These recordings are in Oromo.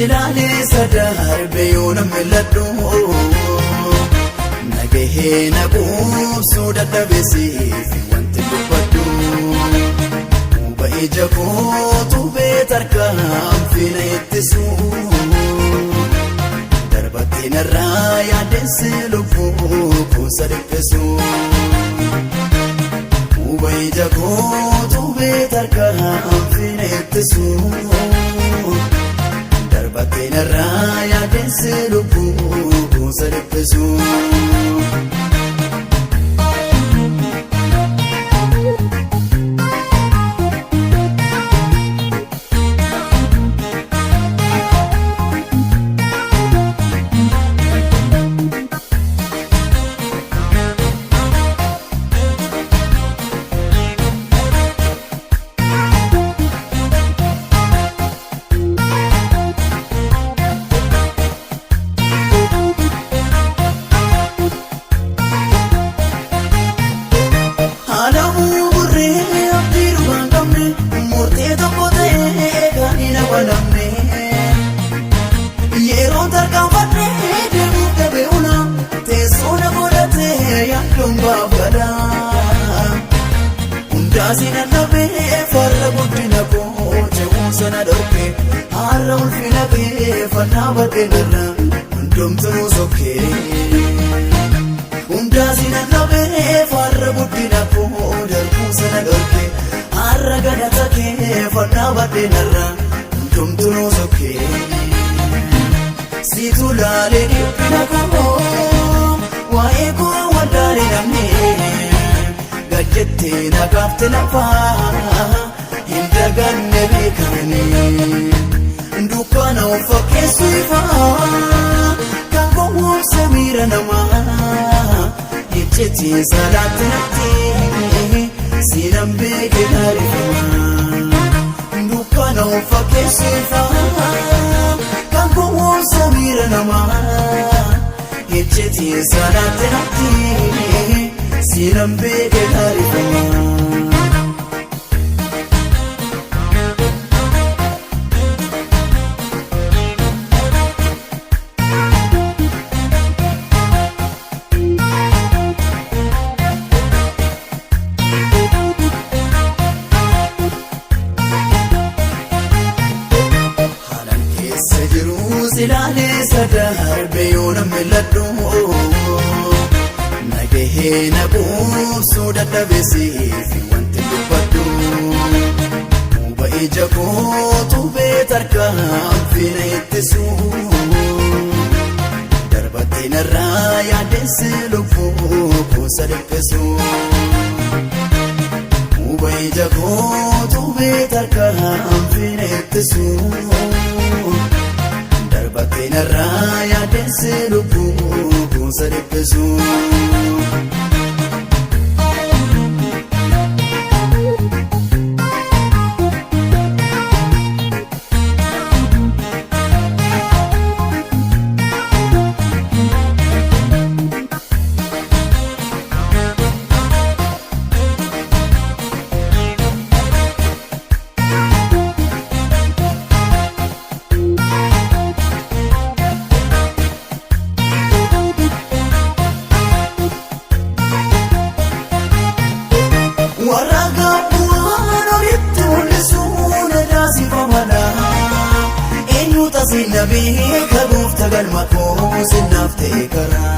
silaalee sadarbe yoo na mil'adhu, nagahee na quubsuu dadhabeesiif wanti dubbadhu. Huba ija kootu beetarkaanfii na ittisu, darbattee narraa yaaddessi lubbuu kuusa dhiphisu. Huba ija kootu beetarkaanfii na ittisu, darbattee narraa yaaddessi lubbuu kuusa dhiphisu. Haalamuu burree abdii dhugaan qabne, murtee tokko ta'ee kan hin amanamne. Yeroo tarkaanfadhee deemuuf dhabee una, teessoo na godhatee yaaddoon baafadha. Hundaa si dadhabee farra guddina koo ce'uu sana dhorke, har'a ulfina kee fannaa badheenarra hundumtuu sokkee. Hundaa si dadhabee farra guddina koo darbuu sana dhorke, har'a galata kee fannaa badheenarra hundumtuu sokkee. Siitu laalee dhiphina koo, waa'ee koo wallaalee namni, gajjettee na kaafte lafaa hin daganne beekamne. Dukkana of fakkeessu ifaa kan gowwoomse miira namaa, icciitiin salaatti natti siinan beeke taarifama. Dukkana of fakkeessu ifaa kan gowwoomse miira namaa, icciitiin salaatti natti siinan beeke taarifama. Haalaan keessa jiru silaalee sadarbe yoo na mil'adhu, nagahee na quubsuu dadhabeesiif wanti dubbadhu. Huba ija kootu beetarkaanfii na ittisu, darbattee narraa yaaddessi lubbuu kuusa dhiphisu. Huba ija kootu beetarkaanfii na ittisu, darbattee narraa yaaddessi lubbuu kuusa dhiphisu. Warra gaabbu'aan olitti mul'isu na taasifamana. Eenyu tasin na beeka goofta galma koo sinnaaf ta'e karaa.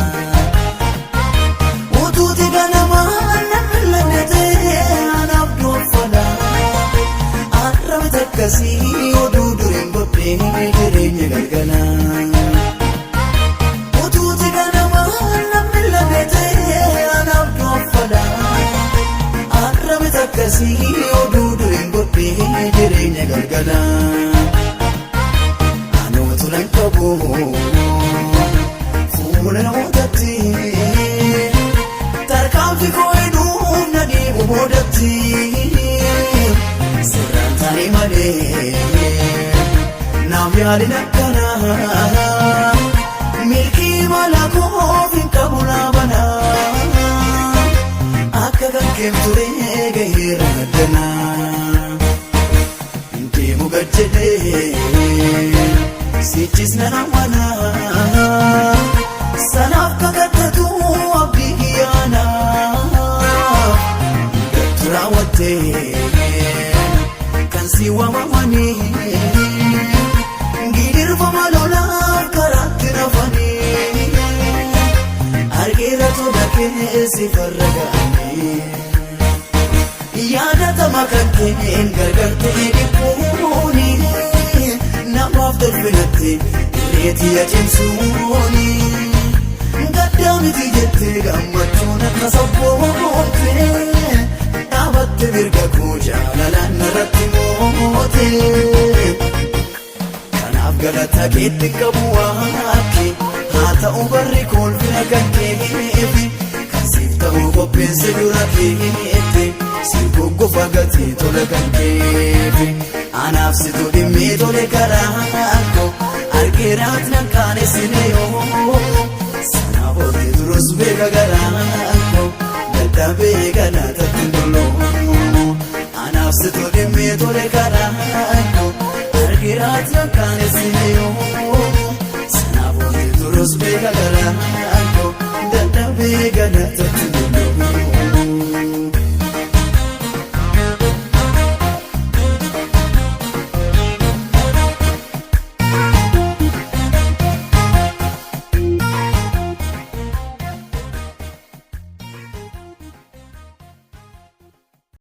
Utuuti ganamaa namni lammatee anaaf doonfala. Arraba akkasii oduu dureen godhee jireenya galgala. Utuuti ganamaa namni lammatee anaaf doonfala. Arraba akkasii oduu dureen godhee jireenya galgala. Anootu nan qabu fuula namootatti, tarkaanfii koo hedduun na dhiibu boodatti, sirraan taane malee naaf yaalin akkana, milkii mala koof hin qabu laabana, akka kan keef ture gaheera addana. Deemu gad jedhee si jettee kan si waamamanii gidirfama lolaaf karaatti nafanii argeera tola keessi farra ga'anii yaadatama kan keen gargar ta'e dhiphuuni namaaf tolfinatte irreetii ajeemsuuni gaddaa miti jettee gammachuun akka sabboonte dhaabatte mirga koo jaalalaan narratti moote. Kanaaf galata keetti qabu waaki haa ta'u barri kolfina kan keefi kan siif ta'u qopheesse dura keetti si goggofa gatii tola kan keefi anaaf situ dhimmee tole karaa koo argeeraat nan kaanesine yoo sanaaf oolte turus beeka garaa koo dadhabee galaatatti toloo anaaf situ dhimmee tole karaa koo argeeraat nan kaanesine yoo sanaaf oolte turus beeka garaa koo dadhabee galaatatti.